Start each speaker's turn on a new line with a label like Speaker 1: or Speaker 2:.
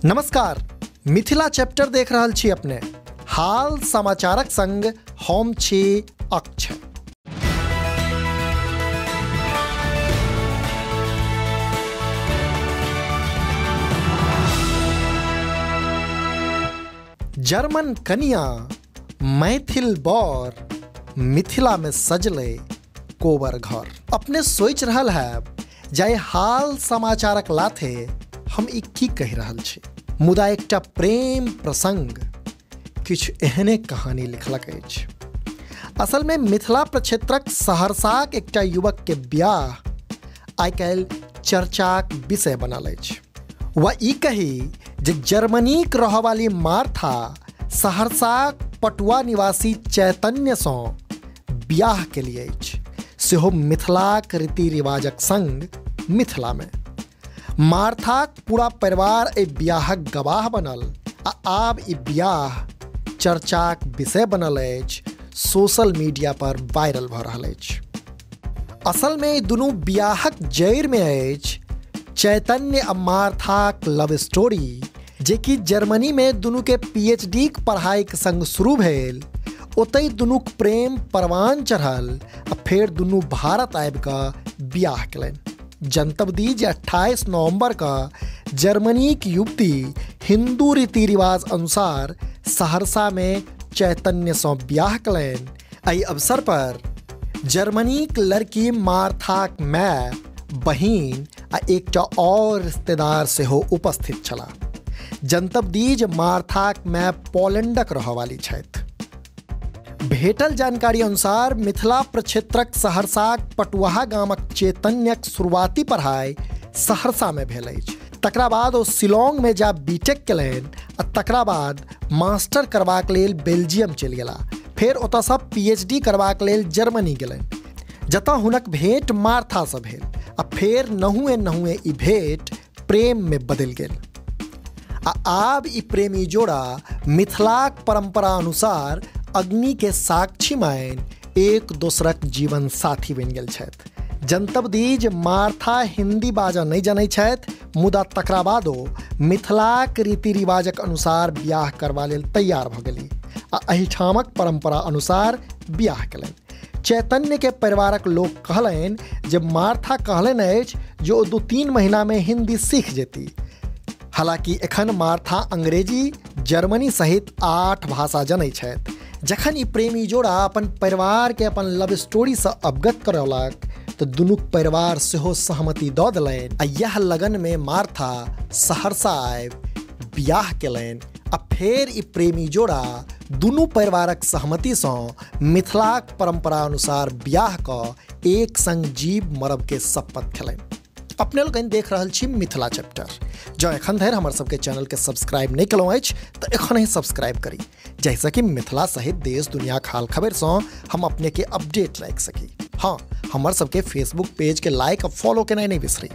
Speaker 1: नमस्कार, मिथिला चैप्टर देख रहल छी अपने। हाल समाचारक संग हम छी अक्षय। जर्मन कनिया मैथिल बर मिथिला में सजले कोबर घर। अपने सोच रहल है जाय हाल समाचारक लाथे हम ई की कहि रहल छी, मुदा एकटा प्रेम प्रसंग किछु एहने कहानी लिखलक अछि। असल में मिथिला प्रक्षेत्रक सहरसाक एकटा युवक के ब्याह आइ काल्हि चर्चाक विषय बनल अछि। वा ई कही जे जर्मनीक रहवाली मार्था सहरसाक पटुआ निवासी चैतन्यसँ ब्याह के लिए अछि, सेहो मिथिलाक रीति रिवाजक संग मिथिला में। मार्थाक पूरा परिवार एहि ब्याहक गवाह बनल आ आब ई ब्याह चर्चाक विषय बनल अछि, सोशल मीडिया पर वायरल भऽ रहल अछि। असल में ई दुनू ब्याहक जड़ि में अछि चैतन्य आ मार्थाक लव स्टोरी, जे कि जर्मनी में दुनू के पीएचडी के पढ़ाई के संग शुरू भेल। ओतहि दुनूक प्रेम परवान चढ़ल आ फेर दुनू भारत आबि कऽ बियाह केलनि। जनतब दी जे 28 नवंबर का जर्मनी की युवती हिंदू रीति रिवाज अनुसार सहरसा में चैतन्य से ब्याह केलनि। एहि अवसर पर जर्मनीक लड़की मार्थाक my, बहिन आ एकटा और रिश्तेदार सेहो उपस्थित छलाह। जनतब दी जे मार्थाक my पोलैंडक रहवाली छथि। भेटल जानकारी अनुसार मिथिला प्रक्षेत्रक सहरसाक पटुआहा गामक चैतन्यक शुरुआती पढ़ाई सहरसा में भेल अछि। तकरा बाद ओ शिलोंग में जा बीटेक केलनि आ तकरा बाद मास्टर करबाक लेल बेल्जियम चलि गेला। फेर ओतयसँ पीएचडी करबाक लेल जर्मनी गेलनि, जतय हुनक भेंट मार्थासँ भेल आ फेर नहुए नहुए ई भेंट प्रेम में बदलि गेल। आ आब ई प्रेमी जोड़ा मिथिलाक परंपरा अनुसार अग्नि के साक्षी मानि एक दोसरक जीवन साथी बनि गेल छथि। जनतब दी जे मार्था हिंदी बाजऽ नहि जनै छथि, मुदा तकरा बादो मिथिलाक रीति रिवाजक अनुसार ब्याह करबा लेल तैयार भऽ गेली आ एहिठामक परंपरा अनुसार ब्याह केलनि। चैतन्य के परिवारक लोक कहलनि जे मार्था कहलनि अछि जे ओ 2-3 महीना में हिंदी सीख जेती। हालांकि एखन मार्था अंग्रेजी, जर्मनी सहित 8 भाषा जनै छथि। जखन ई प्रेमी जोड़ा अपन परिवार के अपन लव स्टोरी से अवगत करौलक तऽ दुनूक परिवार सेहो सहमति दऽ देलनि आ यह लगन में मार्था सहरसा आबि बियाह केलनि आ फेर ई प्रेमी जोड़ा दुनू परिवारक सहमति सँ मिथिलाक परंपरा अनुसार बियाह कऽ एक संग जीव मरब के शपथ खेलनि। अपने लोकनि देख रहल छी मिथिला चैप्टर। जँ एखन धरि हमर सबके चैनल के सब्सक्राइब नहि केलहुँ अछि तऽ एखन ही सब्सक्राइब करी, जाहिसँ कि मिथिला सहित देश दुनियाक हाल खबरिसँ हम अपने के अपडेट राखि सकी। हाँ, हमर सबके फेसबुक पेज के लाइक आ फॉलो केनाइ नहि बिसरी।